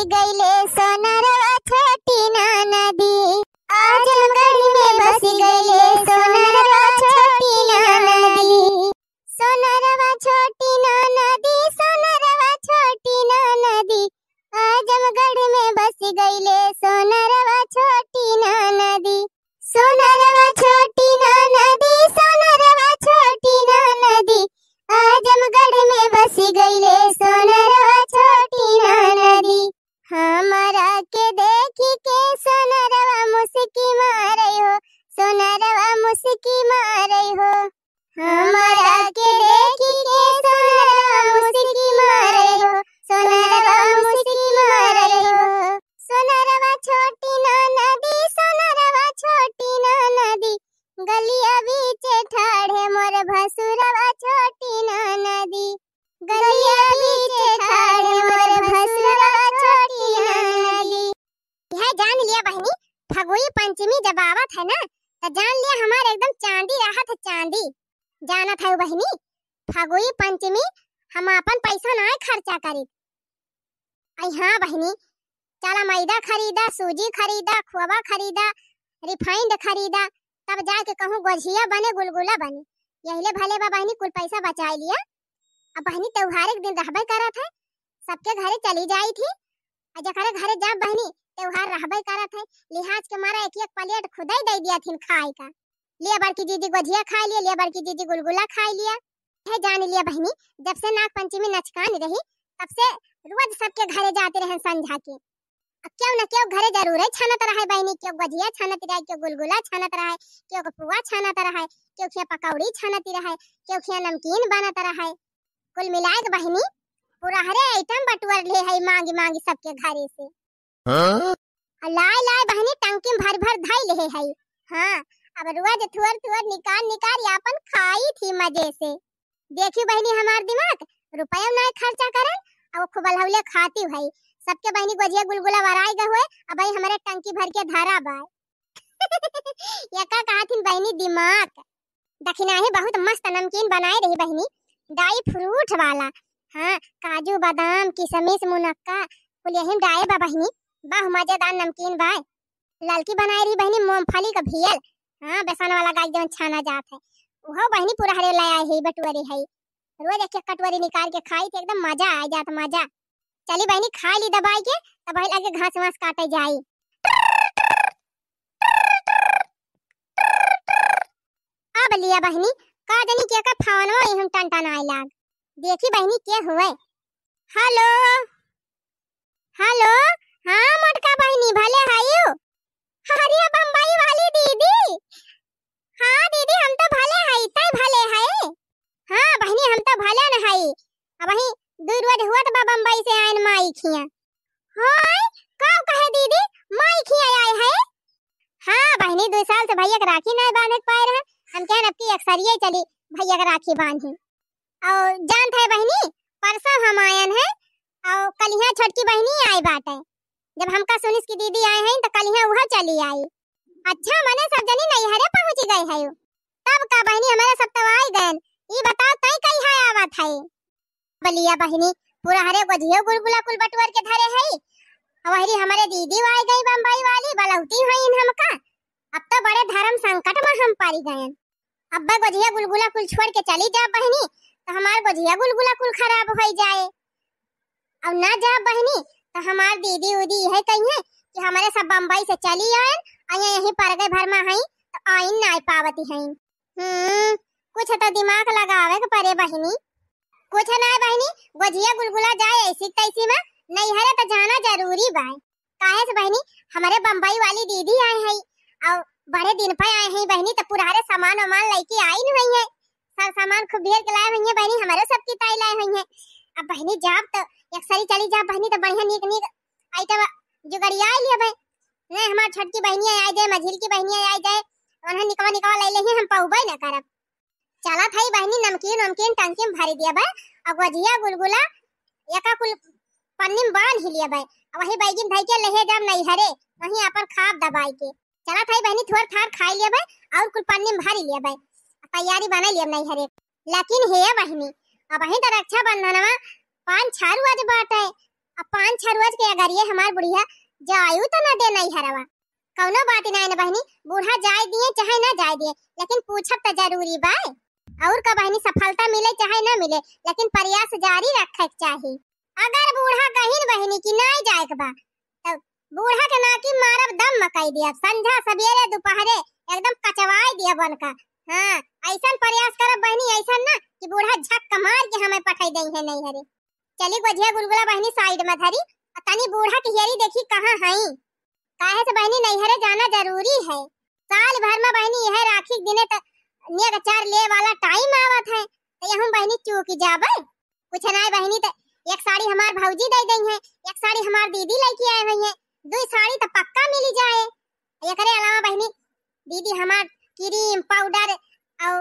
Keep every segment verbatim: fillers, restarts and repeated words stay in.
गइले सोनरवा छोटी ननदी, आजमगढ़ में बस गइले सोनरवा छोटी ननदी। सोनरवा छोटी ननदी, सोनरवा छोटी ननदी, आजमगढ़ में बस गइले सोनरवा छोटी ननदी। सोनरवा छोटी ननदी, सोनरवा छोटी ननदी, आजमगढ़ में बस गइले सोनरवा छोटी ननदी। हमरा के देखी के सोनरवा मुस्की मारे हो, सोनरवा मुस्की मारे हो। हमरा के देखी के सोनरवा मुस्की मारे हो, सोनरवा मुस्की मारे हो। सोनरवा छोटी ननदी, सोनरवा छोटी ननदी, गलिया बीचे ठाढ़े मोर भसुरवा छोटी ननदी। गलिया बीचे ठाढ़े मोर भसुरवा छोटी ननदी। यह जान लिया बहिनी, फगुई पंचमी जब आवत है ना, त जान लिया हमार एकदम चांदी रहत है, चांदी। जानत है बहिनी, फगुई पंचमी हम आपन पैसा नाय खर्चा करीत। आई हाँ बहिनी, चला मैदा खरीदा, सूजी खरीदा, खोवा खरीदा, refined खरीदा, तब जाके कहूँ गोझिया बने, गुलगुला बने। यहिले भले बा बहिनी, कुल पैसा बचाए लिया। अब बहिनी त्योहार एक दिन रहबे करत है, सबके घरे चली जाई थी। आ जकरे घरे जाब बहिनी, त्योहार रहबे करत है, लिहाज के मारा एक एक plate खुदे दे दिया थिन खाए का। लिया बड़की दीदी गोझिया खाए लिया, लिया बड़की दीदी गुलगुला खाए लिया। है जान लिया बहिनी, जब से नाग पंचमी नचकान रही, तब से रोज सबके घरे जाते रहे संझा के। अब क्यों न क्यों घरे जरूर है छनत रहे बहिनी, क्यों गोझिया छनत रहे, क्यों गुलगुला छनत रहे, क्यों पुआ छनत रहे, क्यों खिया पकौड़ी छनत रहे, क्यों खिया नमकीन बनत रहे। कुल मिलाए के बहिनी, पूरा हरे item बटुअर ले है मांगी मांगी सबके घरे से। हाँ? और लाए लाए बहिनी टंकी में भर भर धई ले है। हाँ, अब रोज थुअर थुअर निकाल निकाल आपन खाई थी मजे से। देखी बहिनी हमार दिमाग, रुपया ना खर्चा करन, अब खूब अलहौले खाती है। सबके बहिनी गोझिया गुलगुला वराई गए हुए, अब भाई हमारे टंकी भर के धरा बाय। यका कहा थिन बहिनी दिमाग। दखिनाही बहुत मस्त नमकीन बनाए रही बहिनी, dry fruit वाला। हाँ, काजू, बादाम, किशमिश, मुनक्का, कुल यही में डाए बा बहिनी। बहुत मजेदार नमकीन बाय। ललकी बनाए रही बहिनी मूंगफली का भेल। हाँ, बेसन वाला गाय जौन छाना जात है, उहो बहिनी पूरा हरे ले आए है, बटुअरे है। रोज एक एक कटोरी निकाल के खाई थे, एकदम मजा आ जात, मजा। चली बहिनी, खा ली दबाई के, तब वही लगे घास वास काटे जाई। अब लिया बहिनी, का जनी के का फोनवा हम टन टन आए लाग। देखी बहिनी के हुए। हेलो, हेलो, हाँ मोटका बहिनी, भले हयू? अरे बम्बई वाली दीदी, हाँ दीदी, हम तो भले हई, तै भले है? हाँ बहिनी, हम तो भले न हई। अब वही दू रोज हुआ तो बा बम्बई से आयन माई खिया। हाँ, का कहे दीदी, माई खिया आए है? हाँ बहिनी, दो साल से भैया के राखी नहीं बांधे के पाए रहे, हम कहन अब की एक सरिये चली भैया के राखी बांधी। और जानत है बहिनी, परसों हम आयन है और कलिहा छोटकी बहिनी आई बाटे। जब हमका सुनिस कि दीदी आए हैं तो कलिहा वह चली आई। अच्छा मने सब जनी नैहरे पहुँच गए है। तब का बहिनी, हमारे सब तो आई गए। ई बताओ तई कई है आवत है? बलिया बहिनी, पूरा हरे गोझियो गुलगुला कुल बटुअर के धरे है। और वहरी हमारे दीदी आई गई बम्बई वाली, बलौती हुई हमका। अब तो बड़े धर्म संकट में हम पड़ गए। अब्बे गोझिया गुलगुला कुल छोड़ के चली जा बहिनी, तो हमार गोझिया गुलगुला कुल खराब हो जाए। और ना जा बहिनी, तो हमार दीदी उदी यह कही है कि हमारे सब बम्बई से चली आयन, और ये यहीं पर गए भर में हई, तो आइन ना पावती हई। हम्म, कुछ तो दिमाग लगावे के परे बहिनी। कुछ ना बहिनी, गोझिया गुलगुला जाए ऐसी तैसी में, नैहरे तो जाना जरूरी बाय। काहे से बहिनी, हमारे बम्बई वाली दीदी आए हैं और बड़े दिन पे आए हैं बहिनी, तो पुरारे सामान वामान लेके आई न हुई है। सब सामान खूब ढेर के लाए हुई है बहिनी, हमारे सब की ताई लाए हुई है। अब बहिनी जाब तो एक सरी चली जाब बहिनी, तो बढ़िया नीक नीक item जुगड़िया लिया बहिनी। नहीं हमार छोटकी बहिनिया आई जाए, मझिल की बहिनिया आई जाए, उन्हें निकवा निकवा ले ले हम पहुबे न करब। चलत हई बहिनी, नमकीन उमकीन टंकी में भरी दिया बा, और गोझिया गुलगुला एका कुल पन्नी में बांध ही लिया बा, और वही बैगी में धई के लेहे जाब नैहरे, वहीं अपन खाब दबाई के। चलत हई बहिनी, थोड़ थार खाई लिया बा, और कुल पन्नी में भरी लिया बा, तैयारी बना लिया नैहरे। लेकिन हे बहिनी, अब वहीं तो रक्षाबंधनवा पाँच छह रोज बाटे, अब पाँच छह रोज के अगरिये हमार बुढ़िया जायु त न दे नैहरवा। कौनो बात नाय न बहिनी, बूढ़ा जाए दिए चाहे न जाए दिए, लेकिन पूछब त जरूरी बा। और का बहिनी, सफलता मिले चाहे न मिले, लेकिन प्रयास जारी रखे के चाही। अगर बूढ़ा कहिन बहिनी कि नाय जाए के बा, तब बूढ़ा के नाकी मारब, दम मकाई दियब। संझा सबेरे दोपहरे एकदम कचवाई दियब उनका। हाँ, ऐसन प्रयास करब बहिनी, ऐसन ना कि बूढ़ा झक मार के हमें पठाई दई है नैहरे। चली गोझिया गुलगुला बहिनी side में धरी, आ तनी बूढ़ा के हियरी देखी कहाँ हई। काहे से बहिनी, नैहरे जाना जरूरी है। साल भर में बहिनी यह राखी के दिने त नेग चार ले वाला time आवत है, त यहूँ बहिनी चूक जाबे। कुछ नाय बहिनी, त एक साड़ी हमार भौजी दे दई है, एक साड़ी हमार दीदी लेके आए हुई है, दुई साड़ी त पक्का मिली जाए। एकरे अलावा बहिनी, दीदी हमार cream, powder और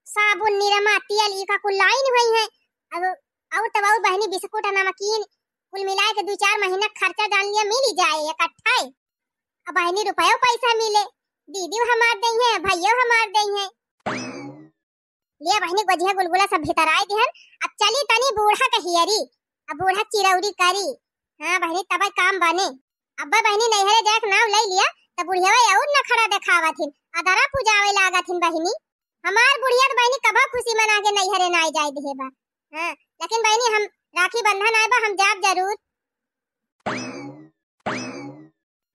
साबुन, निरमा, तेल, ई का कुल लाइन हुई है। और, और तब और बहिनी बिस्कुट, नमकीन, कुल मिलाए के दू चार महीना खर्चा जान लिया मिली जाए इकट्ठा। अब बहिनी रुपयो पैसा मिले, दीदी हमार दई है, भैयो हमार दई है। ले बहिनी, गोझिया गुलगुला सब भितराई दिहन। अब चली तनी बूढ़ा के हियरी, अब बूढ़ा चिरौरी करी। हाँ बहिनी, तब काम बने। अब बहिनी नैहरे जाए के नाव ले लिया, त बुढ़िया और नखड़ा देखावत हिन, अदरा पुजावे लागत हिन बहिनी। हमार बुढ़िया त बहिनी कबो खुशी मना के नैहरे नाय जाए दिहे बा। हाँ, लेकिन बहिनी हम राखी बंधन आए बा, हम जाब जरूर।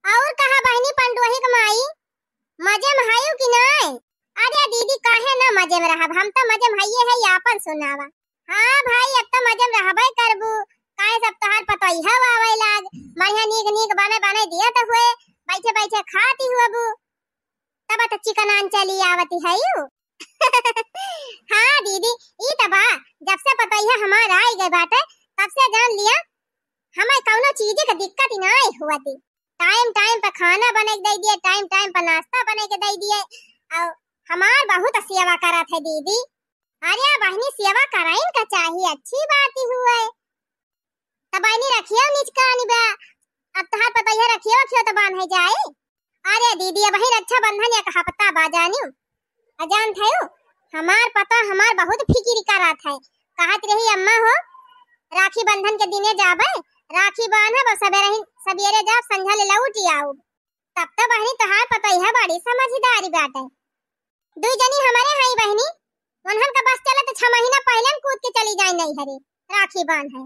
और कहा बहिनी पंडोही के माई, मजे में हयू कि नाय? अरे दीदी, काहे ना मजे में रहब, हम त मजे में हइये है, आपन सुनावा। हाँ भाई, अब त मजे में रहबे करबू, काहे सब तोहार पतोहिया आवे लाग, बढ़िया नीक नीक बने बने दियत हुए, बैठे बैठे खाती हुअबू, तब त चिकनान चली आवती हयू। हाँ दीदी, ई त बा, जब से पतोहिया हमार आई गए बाटे, तब से जान लिया, हमें कौनो चीज के दिक्कत ही नाय हुअती। Time time पे खाना बने के दे दिए, time time पे नाश्ता बने के दे दिए, और हमार बहुत सेवा करत है दीदी। अरे बहिनी, सेवा कराइन का चाहिए, अच्छी बात ही हुए। तब बहिनी रखियो निचकानी बा, अब तोहार पतोहिया रखियो रखियो तो बांधे जाए। अरे दीदी, अबही रक्षाबंधन एक हफ्ता बा जानियो। आ जानत हयू, हमार पतोह हमार बहुत फिकिर करत है। कहत रही, "अम्मा हो, राखी बंधन के दिने जाबे, राखी बांधब, सबेरे ही, सबेरे जाब, संझा ले लौट आउब।" तब तो बहिनी तोहार पतोहिया बड़ी समझदारी बाटे। दुई जनी हमरे हई बहिनी, उन्हन का बस चले त छह महीना पहिले हम कूद के चली जाए नैहरे राखी बांधे।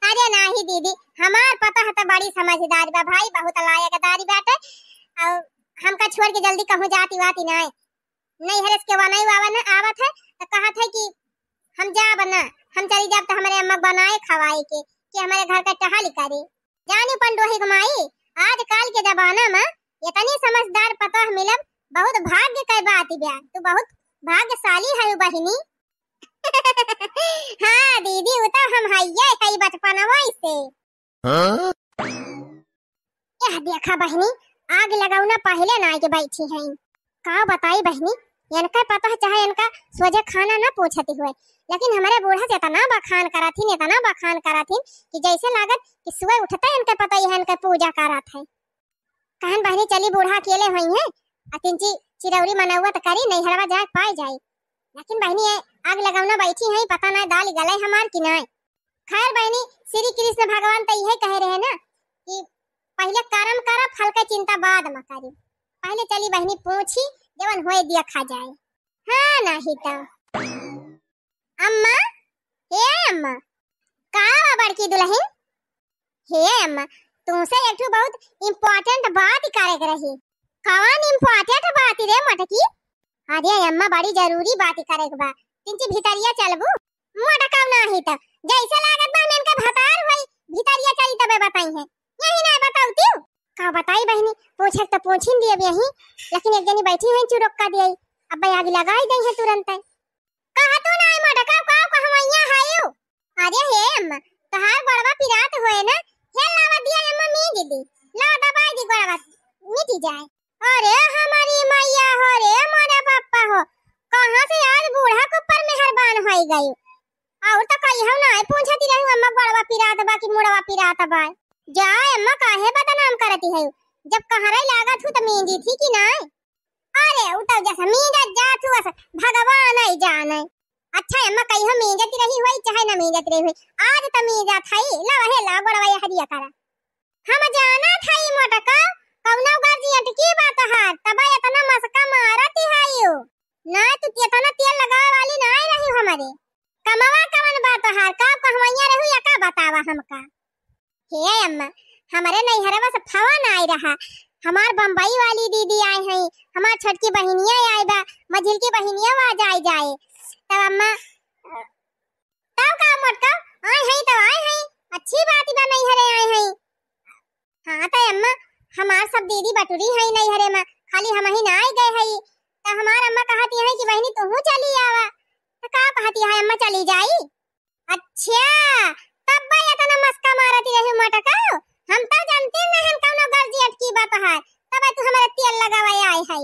अरे नाही दीदी, हमार पतोह त बड़ी समझदार बा भाई, बहुत लायकदारी बाटे। और हमका छोड़ के जल्दी कहूँ जाती वाती नाय। नैहरे से केहू नाय आवा न, आवत है त कहत है कि हम जाब न, हम चली जाब त हमरे अम्मा बनाए खवाए के, कि हमरे घर का टहल करे। जानी पंडोही के माई, आजकल के जमाना में इतनी समझदार पतोह मिलब बहुत भाग्य के बात बा। तू बहुत भाग्यशाली है बहिनी। हाँ दीदी, वो तो हम हइये है बचपनवा से। हाँ? यह देखा बहिनी, आग लगौना पहिले ना आके बैठी हैं। का बताई बहिनी, इनका पतोह चाहे इनका सोझे खाना ना पूछती हुए, लेकिन हमरे बूढ़ा से इतना बखान करत हिन, इतना बखान करत हिन कि जैसे लागत कि सुबह उठते इनके पतोह इनके पूजा करत है। कहन बहिनी चली बूढ़ा अकेले हुई हैं, आ तिनची चिरौरी मनौवत करी, नैहरवा जाए पाए जाई। लेकिन बहिनी ये आग लगौना बैठी हैं, पता ना दाल गले हमार कि नाय। खैर बहिनी, श्री कृष्ण भगवान त इहे कहे रहे ना कि पहिले कर्म करा, फल के चिंता बाद में करी। पहिले चली बहिनी पूछी, जवन होए देखा जाए। हाँ, नाही त। अम्मा, हे अम्मा, का बा बड़की दुल्हन? हे अम्मा, तुमसे एक ठो बहुत important बात करे के रही। कौन important बात रे मोटकी? अरे अम्मा, बड़ी जरूरी बात करे के बा। तिनची भितरिया चलबू? मोटका नाही त, जैसे लागत बा हम इनके भतार होई, भितरिया चली तबे बताई है। यही ना बताऊ तू। का बताई बहिनी, पूछे त पूछिन दिए अब यही, लेकिन एक जनी बैठी है चुरक्का दिए, अब आग लगाई दे है तुरंत। कहा तू ना मोटका, का कहवैया है यू? अरे हे अम्मा, तोहार गोड़वा पिरात होए ना, हे लावा दिया अम्मा मीज दी, लावा दबाई दी गोड़वा, मिट जाए। अरे हमारी मैया हो रे, मोरे पप्पा हो, कहाँ से आज बूढ़ा के ऊपर मेहरबान होई गई। और तो कहियो ना पूछती रही अम्मा, गोड़वा पिरात बा कि मुड़वा पिरात बा। जा अम्मा, काहे बदनाम करती है, जब कहरे लागत हूँ तो मींजी थी कि ना? अरे उ तो जस मींजत जात हूँ, बस भगवान ही जाने। अच्छा अम्मा, कहियो मीजत रही होई चाहे न मीजत रही होई, आज त मीजत हई। ला वहे ला गोड़वा हरिया करा। हम जानत हई मोटका, कउनो गर्जी अटकी बा तोहार, तब एतना मस्का मारत हई। ना तू एतना तेल लगावे वाली नाई रही हमरे। कमवा कवन बा तोहार, का कहवैया रहू या का बतावा हमका। हे अम्मा, हमरे नैहरवा से फोन आए रहा, हमार बम्बई वाली दीदी आए हैं, हमार छोटकी बहिनिया आए बा, मझिलकी बहिनिया आ जाए जाए। तब अम्मा, तब का मोटका, आए हैं तो आए हैं, अच्छी बात बा, नैहरे आए हैं। हाँ तो अम्मा, हमार सब दीदी बटुरी हैं नैहरे में, खाली हम ही ना आए गए हैं। तो हमार अम्मा कहती हैं कि बहिनी तू चली आवा। तो का कहती है अम्मा, चली जाई? अच्छा, तब बा एतना मस्का मारती रही मोटका। हम तो जानते नहीं हम कौनो गर्जी अटकी बा तोहार, तब तू हमारे तेल लगावे आए है।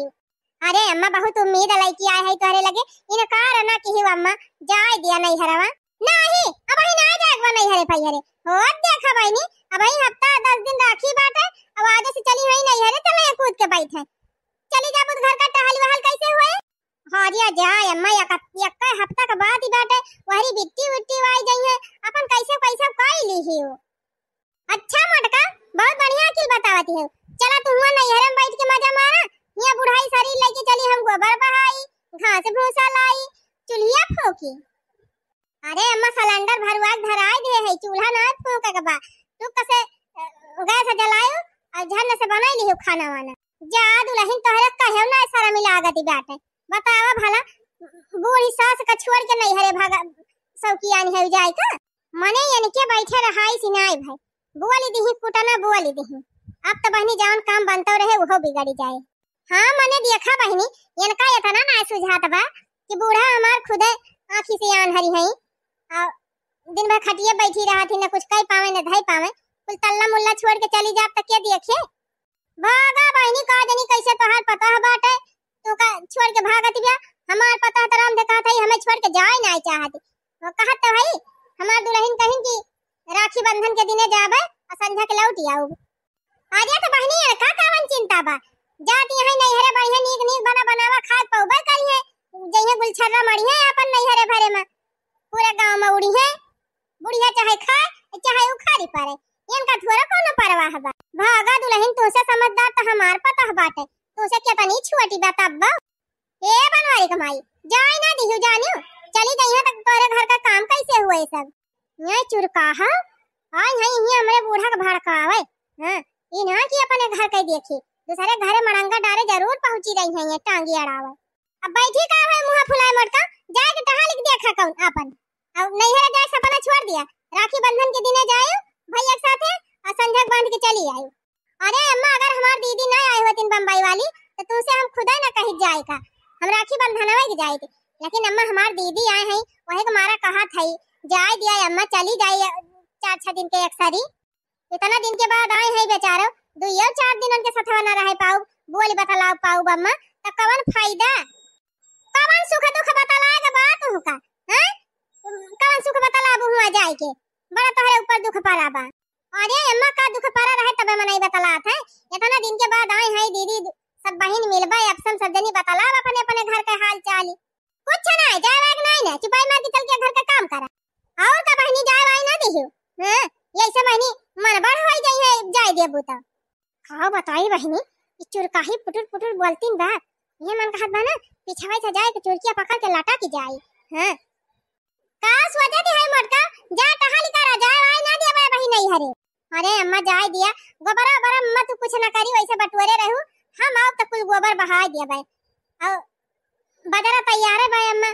अरे अम्मा, बहुत उम्मीद लइके आए है तोहरे लगे, इनकार ना किहू अम्मा, जाए दिया नैहरवा। नहीं, अब ही ना जाए बा नैहरे फैहरे। हो देखा बहिनी, अब ही हफ्ता दस दिन राखी बाटे, अब आज से चली हुई नैहरे, तो मैं कूद के बैठे। चली जाबू तो घर का टहल वहल कैसे हुए? हरिया जाए अम्मा, एक, एक हफ्ता के बाद ही बाटे, वहरी बिट्टी उट्टी आई जाई है, अपन कैसे कैसे काई ली ही हो। अच्छा मोटका, बहुत बढ़िया अकिल बतावती हो। चला तू हुआ नैहरे में बैठ के मजा मारा, हिया बुढ़ाई शरीर लेके चली हम गोबर बहाई, घास भूसा लाई, चुल्हिया फूकी। अरे अम्मा, सिलेंडर भरवा के धराई दे है, चूल्हा ना फूके के बा। तू कसे, अ, गैस जलायो और झन से बनाई लिहो खाना वाना। जा दुलहिन, तोहरे कहे ना शर्म लागत बाटे। बतावा भला, बूढ़ी सास का छोड़ के नैहरे भागा, सौकियान है जाए का? मने इनके बैठे रहाई सिनाई भाई, बोली दिही कुटना बोली दिही। अब तो बहिनी जवन काम बनतो रहे उहो बिगड़ी जाए। हाँ मने देखा बहिनी, इनका इतना ना सुझात बा कि बूढ़ा हमार खुदे आँखी से आन्हरी हैं, और दिन भर खटिए बैठी रहत ही, न कुछ कह पावे न धई पावे, कुल तल्ला मुल्ला छोड़ के चली जाब त के देखे? भागा बहिनी, का जनी कैसे तोहार पतोह बाटे, तू का छोड़ के भागत बिया। हमार पतोह त राम दे कहत हई, हमें छोड़ के जाए ना चाहत। वो कहत तो हई, हमार दुलहिन कहिन कि राखी बंधन के दिने जाबे और संझा के लौट आऊ। अरे तो बहिनी, इनका कावन चिंता बा, जात यहाँ नैहरे बढ़िया नीक नीक बना बनावा खाए पौबे करिहे, जइहे गुलछर्रा मरिहे अपन नैहरे भरे में, पूरे गाँव में उड़िहे। बुढ़िया चाहे खाए, चाहे उखाड़ी पड़े, इनका थोड़ा कोनो परवाह बा। भागा दुलहिन, तुसे समझदार त हमार पतोह बाटे, तुसे केतनी छोटी बा तब बा। ए बनवारी क माई, जाए ना दिहु जानियो, चली जइहा तक तोरे घर का काम कैसे हुए सब। ये चुरकाहा, आई है ये हमरे बूढ़ा के भड़कावे। हाँ, ई ना कि अपने घर के देखी, दूसरे घरे मड़ंगा डारे जरूर पहुँची रही है ये टांगी अड़ावे। अब बैठी का है मुँह फुलाए मोटका, जाए के टहल के देखा कौन आपन। अब नैहर जाए सपना छोड़ दिया, राखी बंधन के दिने जाए भैया के साथे और संझा के बांध के चली आई। अरे अम्मा, अगर हमार दीदी ना आई होतीन बम्बई वाली तो तुमसे हम खुदे ना कही जाए का, हम राखी बंधनवे के जाए थे। लेकिन अम्मा हमार दीदी आए हैं, वही के मारा कहत है, जाए दिया अम्मा, चली जाए चार छह दिन के एक सरी। इतना दिन के बाद आए हैं बेचारो, दुइयो चार दिन उनके साथ ना रह पाऊ, बोली बतलाओ पाऊ अम्मा, तो कवन फायदा? कवन सुख दुख बतलाए के बात हुका, हैं? कवन सुख बतलाबू हुआ जाए के? बड़ा तोहरे ऊपर दुख पड़ा बा। अरे अम्मा, का दुख पड़ा रहे तबे मनई बतलात है। इतना दिन के बाद आए हैं दीदी, सब बहिन मिलबे, अब सब, सब जनी बतलाब अपने अपने घर के हाल चाल। कुछ ना है, जाए वाए के नहीं ना, चुपाई मार के चल के घर का काम करा। और का बहिनी जाए वाए ना दिहु? हाँ, ये ऐसे बहिनी मन बड़ होई जाई है, जाए देबू तो। का बताई बहिनी, ई चुरकाही पुटुर पुटुर बोलतीन बा। ये मन कहत बा ना, पिछवाई से जाए के चुरकिया पकड़ के लटा के जाई। हाँ। का सोचत है मोटका, जा टहल करा, जाए वाए ना देबे बहिन नैहरे। अरे अम्मा जाए दिया, गोबरा ओबरा अम्मा तू कुछ ना करी, वैसे बटोरे रहू, हम आओ तो कुल गोबर बहाए देबे। और बजरा तैयार है भाई अम्मा,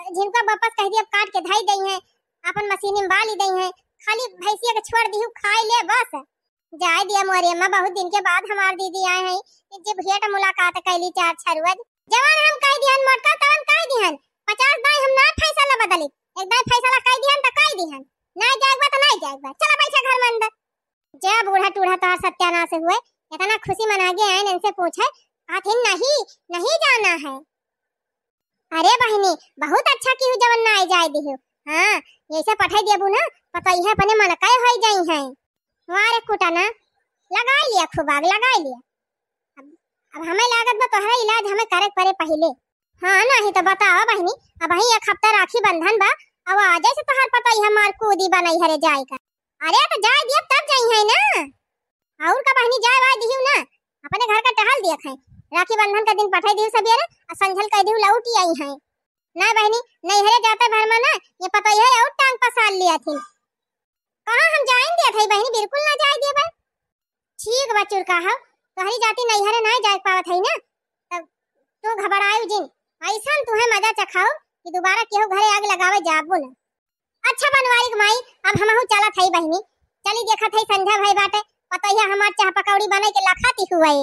झिनका वापस कह दिया काट के धई दई है, अपन मशीन में बाली दई है, खाली भैंसिया के छोड़ दिहु खाए ले बस। जाए दिया मोरी अम्मा, बहुत दिन के बाद हमार दीदी आए हैं, कि जब भेंट मुलाकात कैली चार छरुआ। जवान हम कह दिहन मोटका तवन कह दिहन, पचास दाई हम ना फैसला बदली, एक दाई फैसला कह दिहन तो कह दिहन, नहीं जाएगा तो नहीं जाएगा, चला बैठा घर में अंदर। जय बूढ़ा टूढ़ा तोहार सत्यानाश हुए, इतना खुशी मना के आए इनसे पूछे, कहथिन नहीं, नहीं जाना है। अरे बहिनी, बहुत अच्छा किहू जवन ना आए जाए दिहू। हाँ, ऐसे पठाई देबू ना, पतोहिया अपने मन का होई जाई हैं। वाह रे कुटना, लगाई लिया खूब आग, लगाई लिया। अब, अब हमें लागत बा तोहरा इलाज हमें करे के पड़े पहिले। हाँ, नाही तो बतावा बहिनी, अबहीं एक हफ्ता राखी बंधन बा, अब आजे से तोहार पतोहिया मार कूदी बा नैहरे जाए का। अरे तो जाए दिया तब जाई है ना। और का बहिनी, जाए वाए दिहू ना, अपने घर का टहल दिया है। राखी बंधन का दिन पठाई दिहू सबेरे, आ संझल कह दिहू लौटी आई है। ना बहिनी, नैहरे जाते भर में ना, ये पतोहिया और टांग पसार लिया थी। कहाँ हम जाए दिया था बहिनी, बिल्कुल ना जाए दिया बा। ठीक बा चुरकाहा, तोहरी जाति नैहरे ना जाए पावत है ना, तब तू घबरायु जिन। ऐसन तुहे मजा चखाओ कि दोबारा केहू घरे आग लगावे जाबो ना। अच्छा बनवारी के माई, अब हमहू चलत हई बहिनी, चली देखत हई संझा भई बाटे, पतोहिया हमार चाह पकौड़ी बने के लखाती हुए।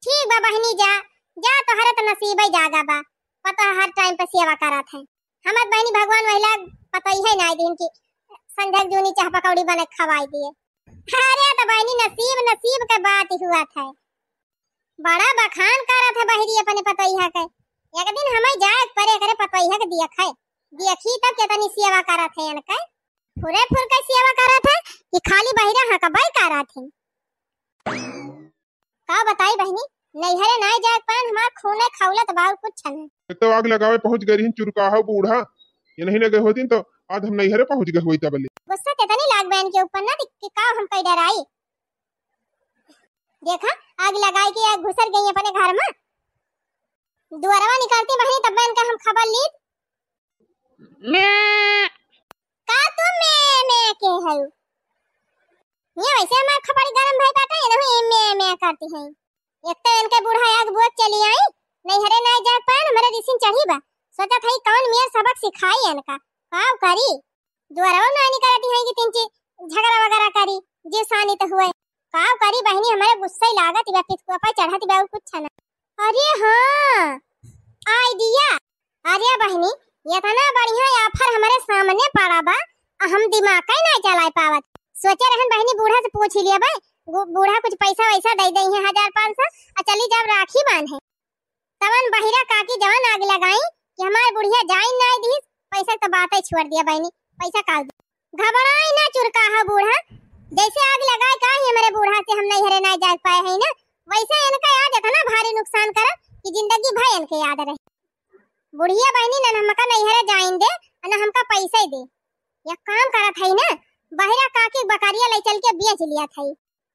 ठीक बा बहिनी, जा, जा, तोहरे त नसीबे जागा बा, पतोह हर टाइम पे सेवा करत है। हमर बहिनी भगवान महिला पतोहिया ना दिन की संझा के जूनी चाह पकौड़ी बने के खवाई दिए। अरे तो बहिनी नसीब, नसीब के बात हुआ था। बड़ा बखान करत है बहिरी अपने पतोहिया के। एक दिन हमें जाए के परे करे पतोहिया के देखे, देखी तब केतनी सेवा करत है इनके। फुरे फुर के सेवा करत है कि खाली बहिरा हकबई करत है। का बताई बहिनी, नैहरे नाय जाए के पान हमार खूने खौलत बा और कुछ नहीं। एक तो आग लगावे पहुंच गई रही चुरकाहा बूढ़ा, ये नहीं न गए होती तो आज हम नैहरे पहुंच गए होई तबले। गुस्सा केतनी लाग बहन के ऊपर ना कि का हम कई डराई। देखा, आग लगाई के आग घुसर गई अपने घर में। दुआरवा निकलती बहिनी तब इनका हम खबर ली। मैं। का तू मैं मैं के हऊ? ये वैसे हमार खपड़ी गरम भई बाटे, ये नहीं मैं मैं करती है। एक तो इनके बूढ़ा आग बुअत चली आई, नैहरे ना जाए पान, हमरे रिसिन चढ़ी बा। सोचत हई कौन मेर सबक सिखाई इनका, काव करी। दुआरवा ना निकलती है कि तिनची झगड़ा वगैरह करी, जे सानी तो हुए। काव करी बहिनी, हमरे गुस्सा ही लागत बा, पितकुआ पर चढ़त बा, और कुछ ना। अरे हाँ, आइडिया। अरे बहिनी, इतना बढ़िया ऑफर हमरे सामने पड़ा बा, आ हम दिमाग ही ना चलाए पावत। सोचे रहन बहिनी, बूढ़ा से पूछ ही लिया बे, बू-, बूढ़ा कुछ पैसा वैसा दे दे है हजार पाँच सौ, आ चली जाब राखी बांधे। तवन बहिरा काकी जवन आग लगाई कि हमार बुढ़िया जाइन ना दी, पैसा तो बात ही छोड़ दिया बहिनी, पैसा काल दी। घबराई ना चुरकाहा बूढ़ा, जैसे आग लगाए का ही हमरे बूढ़ा से हम नैहरे ना जाए पाए है ना, वैसे इनका आज इतना भारी नुकसान करब कि जिंदगी भर इनके याद रहे। बुढ़िया बहिनी न हमका नैहरे जाइन दे, न हमका पैसे दे। एक काम करत है ना, बहिरा काकी बकरिया ले चल के बेच लिया था।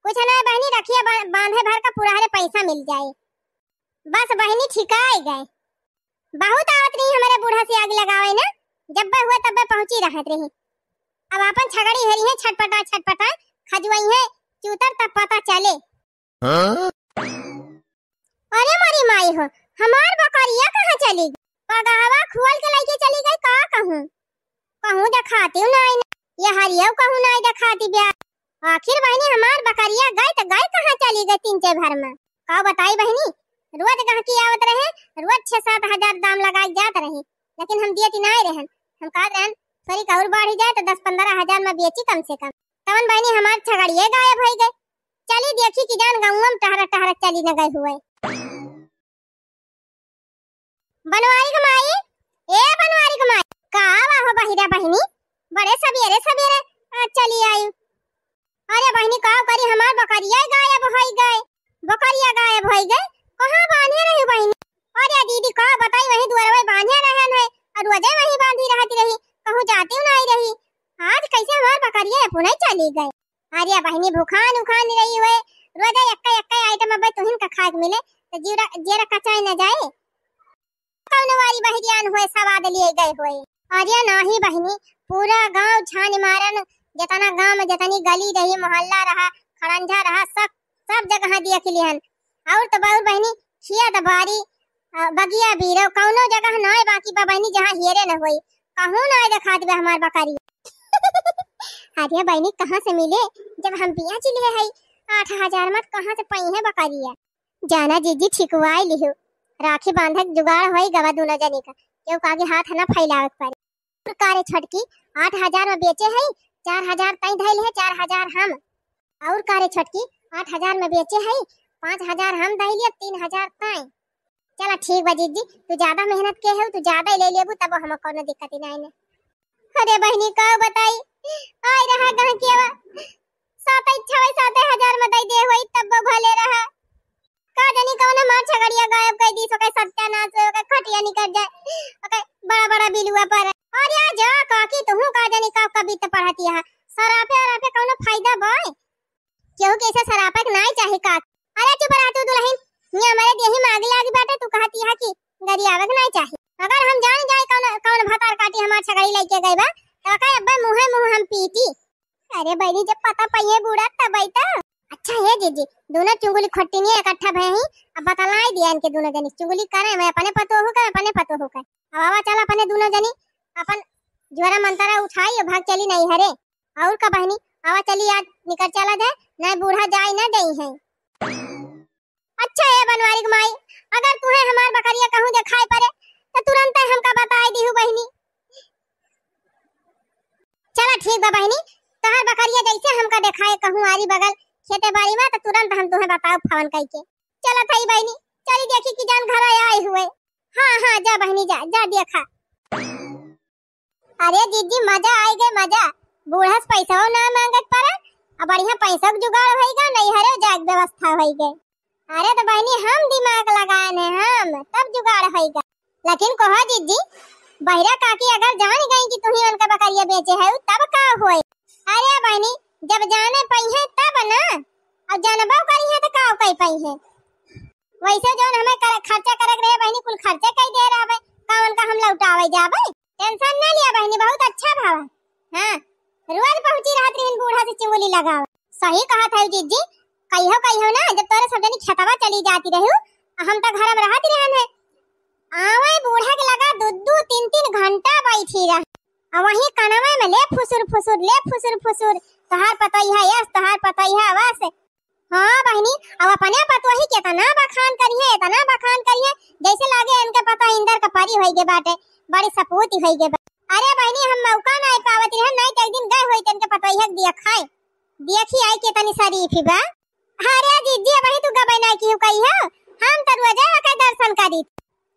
कुछ ना बहिनी, रखिए बा-, बांधे भर का पूरा हरे पैसा मिल जाए। बस बहिनी ठिकाए गए। बहुत आवत रही हमरे बूढ़ा से आग लगावे ना, जब्बे हुए तब्बे पहुंची रहत रही। अब आपन छगड़ी हरी है, छटपटा छटपटा खजुआई है, चूतर तब पता चले। हाँ? अरे मोरी माई हो, हमार बकरिया कहाँ चली गई? पगहवा खुअल के लेके चली गई का कहूँ? कहूँ देखाती हूँ ना, ये हरियो कहूँ ना देखाती ब्या। आखिर बहिनी हमार बकरिया गई तो गई कहाँ चली गई तीन चार भर में? का बताई बहिनी, रोज गहकी आवत रहे, रोज छह सात हजार दाम लगाई जात रही, लेकिन हम दियत नाय रहन। हम कहत रहन थोड़ी और बढ़ी जाए तो दस पन्द्रह हजार में बेची कम से कम। तवन बहिनी हमार छगड़िए गायब होई गए। चली देखी कि जान गौवा में टहरत टहरत चली न गए हुए। बनवारी के माई, ए बनवारी के माई, का आवा हो बहिरा बहिनी, बड़े सबेरे सबेरे, आ, चली आई। अरे बहिनी, का करी, हमार बकरिया गायब होई गए। बकरिया गायब होई गए? कहाँ बांधे रही बहिनी? अरे दीदी, का बताई, वही दुआरवे बांधे रहन है, और रोजे वही बांधी रहती रही, कहूँ जाती नहीं रही। आज कैसे हमार बकरिया अपने चली गए? अरे बहिनी, भूखान उखान रही हुए, रोजे एक्का एक्का आइटम अब तुहिन का खाए के मिले, तो जीरा, जेरा कचाए न जाए। कौनो वाली बहिरियान हुए, सवाद लिए गए हुए। अरे नाही बहिनी, पूरा गांव छान मारन, जितना गांव में जितनी गली रही, मोहल्ला रहा, खड़ंजा रहा, सब, सब जगह देख लिहन। और तो बहुत बहिनी, खेत बारी, अ, बगिया बीरो, कौनो जगह नाय बाकी बा बहिनी, जहाँ हेरे न होई। कहूँ नाय देखात बा हमार बकरी। अरे बहिनी, कहाँ से मिले, जब हम बेच लिए हई आठ हजार में, कहाँ से पाई है बकरिया? जाना जीजी, ठिकवाई लिहु, राखी बांधे के जुगाड़ होई गवा दोनों जनी का, केहू का आगे हाथ ना फैलावे के पड़े। और का रे छोटकी, आठ हजार में बेचे है, चार हजार तई धैल है, चार हजार हम। और का रे छोटकी, आठ हजार में बेचे है, पाँच हजार हम धैल है, तीन हजार तई। चला ठीक बा जीजी, तू ज्यादा मेहनत के है, तू ज्यादा ही ले लेबू, तब हम कोनो दिक्कत ही नहीं ने। अरे बहिनी, का बताई, आय रहा गहकियावा, सात छवे सात हजार में दई दे होई, तब भले रहा। का जानी कौन हमार छगड़िया गायब कर दी, ओके सत्यानाश हो, ओके खटिया निकल जाए, ओके बड़ा बड़ा बिलुआ पर। अरे जा काकी, तुहू का जानी का कविता पढ़तिया है, सरापे अरापे कौनो फायदा बाय? केहू के ऐसे सरापे के नाई चाही का? अरे चुप रह तू दुलहिन, हियाँ हमरे देही में आग लागी बाटे, तू कहतिया कि गरियावे के नाई चाही। अगर हम जान जाए कौन, कौन भतार काटी हमार छगड़ी लइके गई बा, तो ओके अब्बे मुँहे मुँह हम पीटी। अरे बहिनी, जब पता पइहे बूढ़ा तब आई तो। अच्छा हे जीजी, दोनों चुंगुली खोटिनिया इकट्ठा भए ही, अब बतलाई दिया इनके दोनों जनी, चुंगुली करे, मैं अपने पतोहू का, अपने पतोहू का। अब आवा चल अपने दोनों जनी अपन ज्वरा मंतरा उठाई और भाग चली नैहरे। और का बहिनी, आवा चली आज निकल चला जाए, नहीं बूढ़ा जाए ना देई है। अच्छा ए बनवारी के माई, अगर तुहे हमार बकरिया कहूँ देखाई पड़े तो तुरंत हमका बताई दिहू बहिनी। चला ठीक बा बहिनी, तोहार बकरिया जैसे हमका देखाए कहूँ आरी बगल खेते बारी में तो तुरंत हम तुहे बताओ फोन कइके। चला थई बहिनी, चली देखी कि जान घर आई हुए। हाँ हाँ जा बहिनी जा, जा देखा। अरे जीजी मजा आई गए मजा, बूढ़ा से पैसा ना मांगत पड़ा, अब बढ़िया पैसा के जुगाड़ होई गए, नैहरे जाए के व्यवस्था होई गए। अरे तो बहिनी हम दिमाग लगाए ने हम, तब जुगाड़ होई गए। लेकिन कहो जीजी, बहिरा काकी अगर जान गई कि तुही उनका बकरिया बेचे है तब का होई? अरे बहिनी जब जाने पइहे तब ना, और जानबो करिहे तो का कई पइहे? वैसे जौन हमें कर, खर्चा करे के रहे बहिनी, कुल खर्चा कई दे रहबे, का उनका हम लौटावे जाबे? टेंशन ना लिया बहिनी, बहुत अच्छा भाव है। हाँ, रोज पहुँची रहत रहिन बूढ़ा से चुंगली लगावे। सही कहत है जीजी, कहियो कहियो ना जब तोरे सब जनी खेतवा चली जाती रहू, हम तो घर में रहत रहन है, आवे बूढ़ा के लगा दू दू तीन तीन घंटा बैठी रह, और वहीं कनवे में ले फुसुर फुसुर, ले फुसुर फुसुर, तोहार पतोहिया यस, तोहार पतोहिया वस। हाँ बहिनी, अब अपने पतोही के इतना बखान करिहे, इतना बखान करिहे, जैसे लागे इनके पतोह इंदर का परी होई गे बाटे, बड़ी सपूती होई गे बा। अरे बहिनी, हम मौका नहीं पावत रहे, नहीं तो एक दिन गए होई तो इनके पतोहिया के दिया खाए, देखी आई के तनी शरीफ ही बा। अरे जीजी, अबही तू गबे नहीं की कही हो, हम तो रोजे ओके दर्शन करी।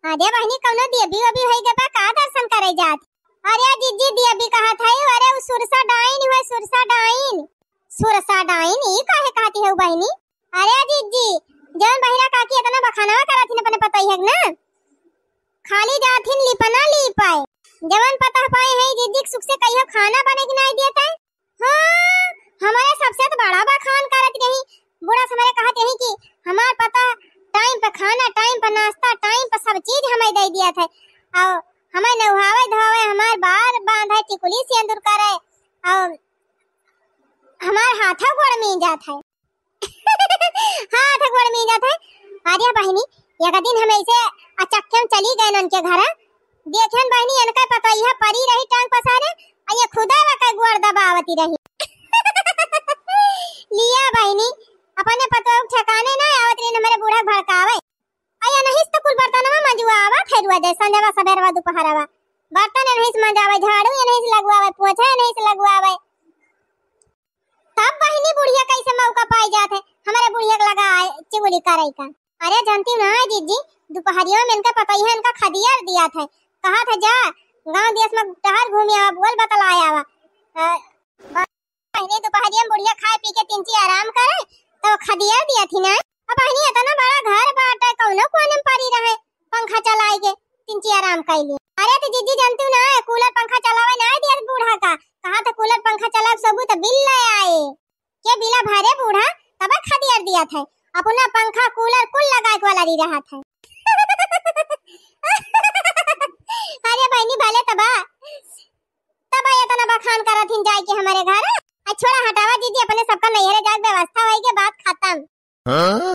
अरे बहिनी, कौनो देवी वेवी होई गे बा का दर्शन करे जात? अरे जीजी, देवी कहत है, अरे उ सुरसा डाइन हुए, सुरसा डाइन। सुरसा डाइन, ई काहे कहती है बहिनी? अरे जीजी, जौन बहिरा काकी इतना बखानवा करत हिन अपने पतोहिया के ना, खाली जात हिन लिपना लिपाए। जवन पतोह पाए है जीजी, सुख से कहियो खाना बने के नहीं देत है। हाँ, हमारे सबसे तो बड़ा बखान करत रही। बूढ़ा से हमारे कहत रही कि हमार पतोह टाइम पे खाना, टाइम पे नाश्ता, टाइम पे सब चीज हमें दे दिया था। और हमें नहावे धोवे, हमार बार बांधे, टिकुली सिंदूर करे, और हमार हाथा गोड़ मींजत है। हाथा गोड़ मींजत है। अरे बहिनी, एक दिन हम ऐसे अचक्के में चली गए उनके घर, देखेन बहिनी, इनका पतोहिया परी रही टांग पसारे, आ ये खुदा वा का गोड़ दबावती रही। लिया बहिनी, अपने पतोह ठिकाने ना आवत रही, हमारे बूढ़ा भड़कावे। आ ये नहीं तो कुल बर्तनवा मंजुआवा, खैरुआ दे, संझवा, सबेरवा, दोपहरवा। बर्तन ये नहीं से मंजावे, झाड़ू ये नहीं से लगवावे, पोछा ये नहीं से लगवावे। तब बहिनी बुढ़िया कैसे मौका पाई जात है, हमारे बुढ़िया के लगा आए चुगली करे का। अरे जानती हो ना जीजी, दोपहरिया में इनका पतोहिया इनका खदिया दिया था, कहा था जा गांव देश में टहर घूमी आवा, बोल बतलाया आवा। अ, बहिनी दोपहरिया में बुढ़िया खाए पी के तिनची आराम करे, तो खदिया दिया थी ना। अब बहिनी इतना बड़ा घर बाटे, कौनो कोने में परी रहे, पंखा चलाए के तिनची आराम कैली। अरे तो जीजी जानती हो ना, कूलर पंखा चलावे ना दिया बूढ़ा का, कहा था कूलर पंखा चलावे सबू तो बिल ले आए। के बिला भरे बूढ़ा, तब खदिया दिया था, अपना पंखा कूलर कुल लगाए के वाला रही रहा था। अरे बहिनी भले तबा, तब इतना बखान करत हिन जाए के हमारे घर। आ छोड़ा हटावा जीजी, अपने सबका नैहरे जाए के व्यवस्था होई के बात खत्म। हाँ?